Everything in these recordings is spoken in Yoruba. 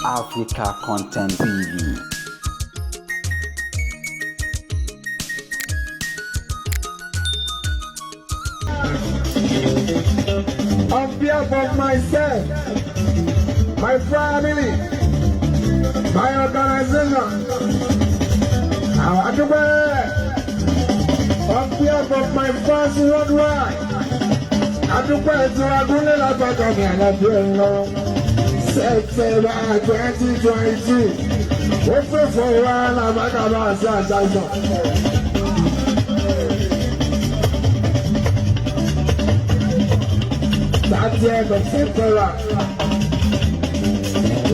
Africa Content TV. On behalf of myself, my family, my organization, àwọn àdúgbò, on behalf of my fans worldwide, àdúgbò ìtura gúnlé lápapọ̀ ní àlàáfíà ńlọ. September 2022, ó fẹ́ fún wa làbákàbà sí àṣàṣàn. 30th of September,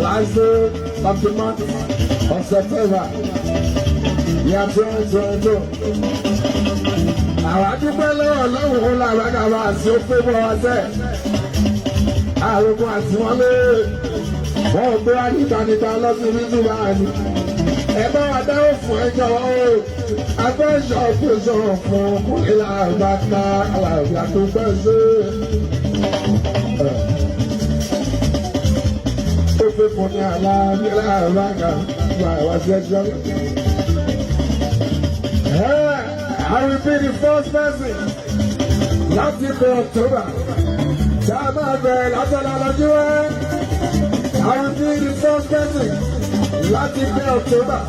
last day of the month of September, year 2022. Àwọn àdúgbò lọ́wọ́ lọ́wọ́ làbákàbà sí ó fẹ́ bọ́ wá sẹ́. Àròkọ àti wọn lé wọn ò gbé wá níta níta lọ́sí ní túbà ní. Ẹ bá wa dáwọ́ fún ẹjọ́ o. Agbẹ́sọ̀ pèsè fún ọkùnrin làbàkà àlàáfíà tó fẹ́ ṣe. Ó fẹ́ fún ní àlàáfíà làbàkà gba ìwà sí ẹjọ́. I will be the first person láti bẹ October. Tá a máa bẹ̀rẹ̀ látọ̀lá lọ́jọ́ ẹ́. I will be the first person láti bẹ October.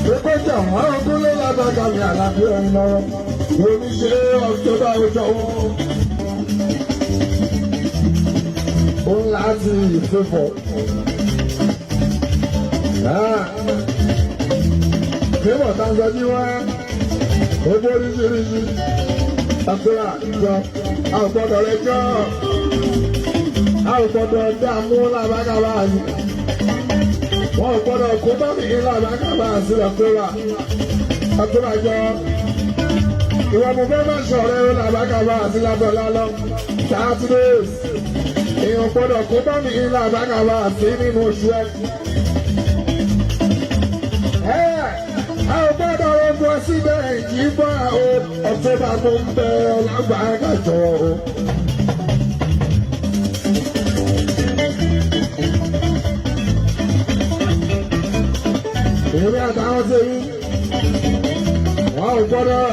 Gbogbo jọ̀wọ́ ogún ló lágbàdà mi àlàáfíà ń lọ́rọ́. Omi ṣe October ọjọ́ wọn. Ó ń láti ìfẹ́fọ̀. Fífọ̀ tá a sọ ní wá, ó bóríṣiríṣi. Àtúrà jọ, a ò gbọ́dọ̀ rẹ jọ́, a ò gbọ́dọ̀ dààmú làbákàbà sí. Wọ́n ò gbọ́dọ̀ kó bá mi làbákàbà sí àtúrà. Àtúrà jọ, ìwọ mo fẹ́ máa ṣọ̀rẹ́ làbákàbà sí lábọ́lá lọ. 30 days. Èèyàn gbọ́dọ̀ kó bá mi làbákàbà sí nínú oṣù ẹ̀. A ò gbọ́dọ̀ ogun síbẹ̀ yìí bá o ọ̀túnba mo ń bẹ ọlágbàákà jọ o. Èmi àtàwọn tèmi wọn ò gbọ́dọ̀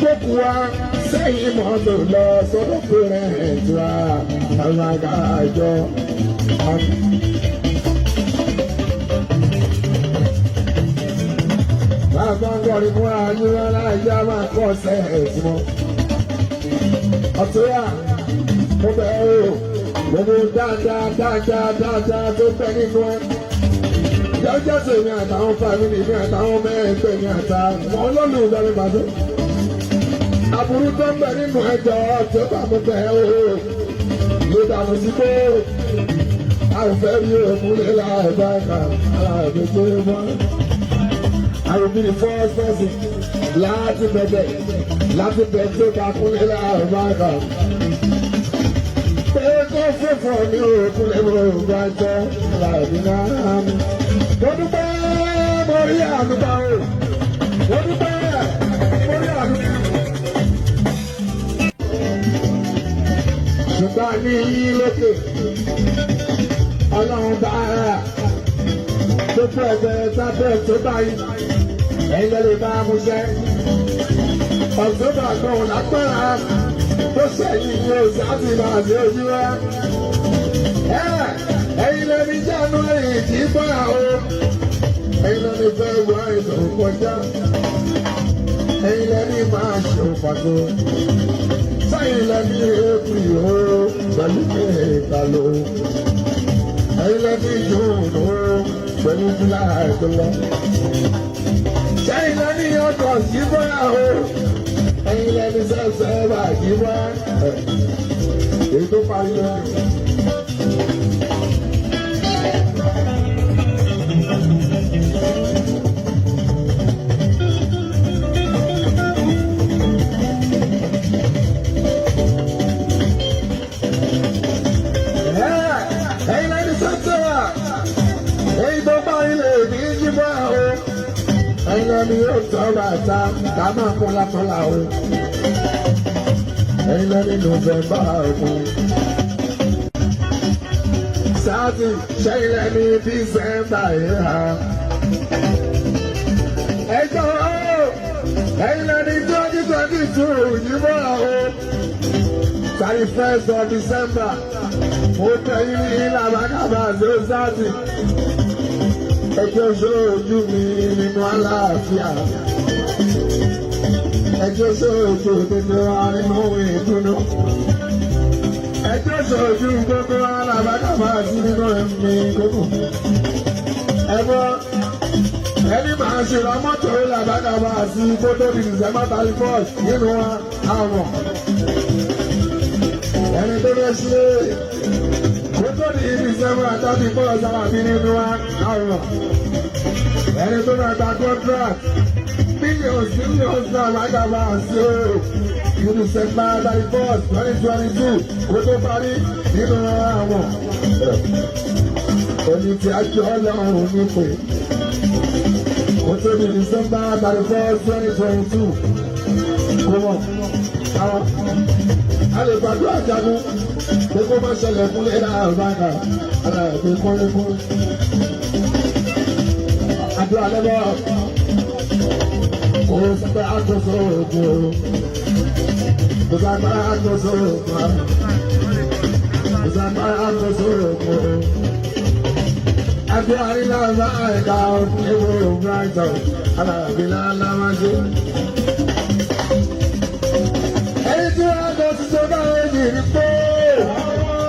gbókù wa sẹ́yìn mọ́tò lọ sọ́dọ̀ péré ìtura alága àjọ. Bàbá ń kọrin fún àyíwá láìjá máa kọ́ sẹ́ẹ̀tì mọ́. Ọ̀túnyà, mo bẹ̀ ẹ́ o, gbogbo dáadáa dáadáa dáadáa tó bẹ nínú ẹ. Jẹ́jẹ́ tèmi àtàwọn fàmìlì mi àtàwọn mẹ́ẹ̀ẹ́gbẹ́ mi àtàwọn olólùfẹ́ mi bàtọ́. Aburú tó ń bẹ nínú ẹjọ́ tó bá mo bẹ̀ ẹ́ o. Ló dànù sí pé a ò fẹ́ rí òkúlé láì bá kà aláàbẹ̀ tó mọ́. I will be the first person láti bẹ̀bẹ̀ láti bẹ̀ tó ká kúnlẹ̀ láàbàkà. Pé kó fòfò ní òkúlẹ̀ ògbà jẹ́ láàbí náà. Mo dúpẹ́ mo rí àdúgbò o. Mo dúpẹ́ mo rí àdúgbò. Ṣùgbọ́n ní yín lókè, ọlọ́run bá ara gbogbo ẹgbẹ́ sábẹ́ tó báyìí ẹ̀yin lè lè máa mú jẹ́. Ọ̀túnbà kan ò lágbára tó ṣẹ̀yìn ní oṣù àti máa ṣe ojú rẹ̀. Ẹ̀yin lè ní January kì í bá o. Ẹ̀yin lè ní February tó kọjá. Ẹ̀yin lè ní March òpàgọ́. Sẹ́yìn lè ní April o pẹ̀lú ìkàlò. Ẹ̀yin lè ní June o pẹ̀lú July tó lọ. Sẹ́yìn lẹ́ni ọkọ̀ yíbọn o. Ẹ̀yin lẹ́ni sẹ́sẹ́ bá yíbọn. Èyí tó parí lónìí. Ẹ̀yin lẹ́ni sẹ́sẹ́ wà. Èyí tó parí lè ní yíbọn o. Ẹ̀yin lẹ́ni yóò tọ́ bàtà ká máa kún látọ́lá o. Ẹ̀yin lẹ́ni November òkun. sáàtì ṣẹ́yìn lẹ́ni December yìí hàn. Ẹ jọ̀wọ́, ẹ̀yin lẹ́ni 2022 yìí bọ̀ o. 31st of December, mo tẹ̀yìn ní làbákàbà zero thirty. Ẹjọ́ sóòjú mi nínú àlàáfíà. Ẹjọ́ sóòjú nínú nínú ìdùnnú. Ẹjọ́ sóòjú gbogbo làbákàbà sí nínú ẹ̀mí gbogbo. Ẹ̀fọ́ ẹni máa ṣe ra mọ́tò làbákàbà sí kótó di December 31 nínú wa àwọn ẹni tó fẹ́ ṣe kótó di December 31 sábà bí nínú wa àwọn ẹni tó fẹ́ gba contract millions millions náà làbákàbà sí o ní December 31, 2022 kótó parí nínú àwọn ẹni tí a jọ lọ́rùn nípe kótó di December 31, 2022 kó mọ̀ àwọn a lè gbàdúrà jagun pé kó má ṣẹlẹ̀ fún lẹ́yìn àbáńkà aláàbí kúnlẹ́kún. Àdúrà lẹ́bọ̀ kò sẹ́pẹ́ àkóso ògùn o, kò sẹ́pẹ́ àkóso ògùn o, kò sẹ́pẹ́ àkóso ògùn o. Àdúrà nílá bá ẹ̀ka ewu Brighton aláàbí lálá máa ṣe. Ẹni tí wọ́n lọ sí sọ́dọ̀ ẹ̀yìn rí pé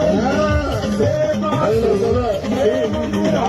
ẹ̀yin lọ sọ bẹ́ẹ̀.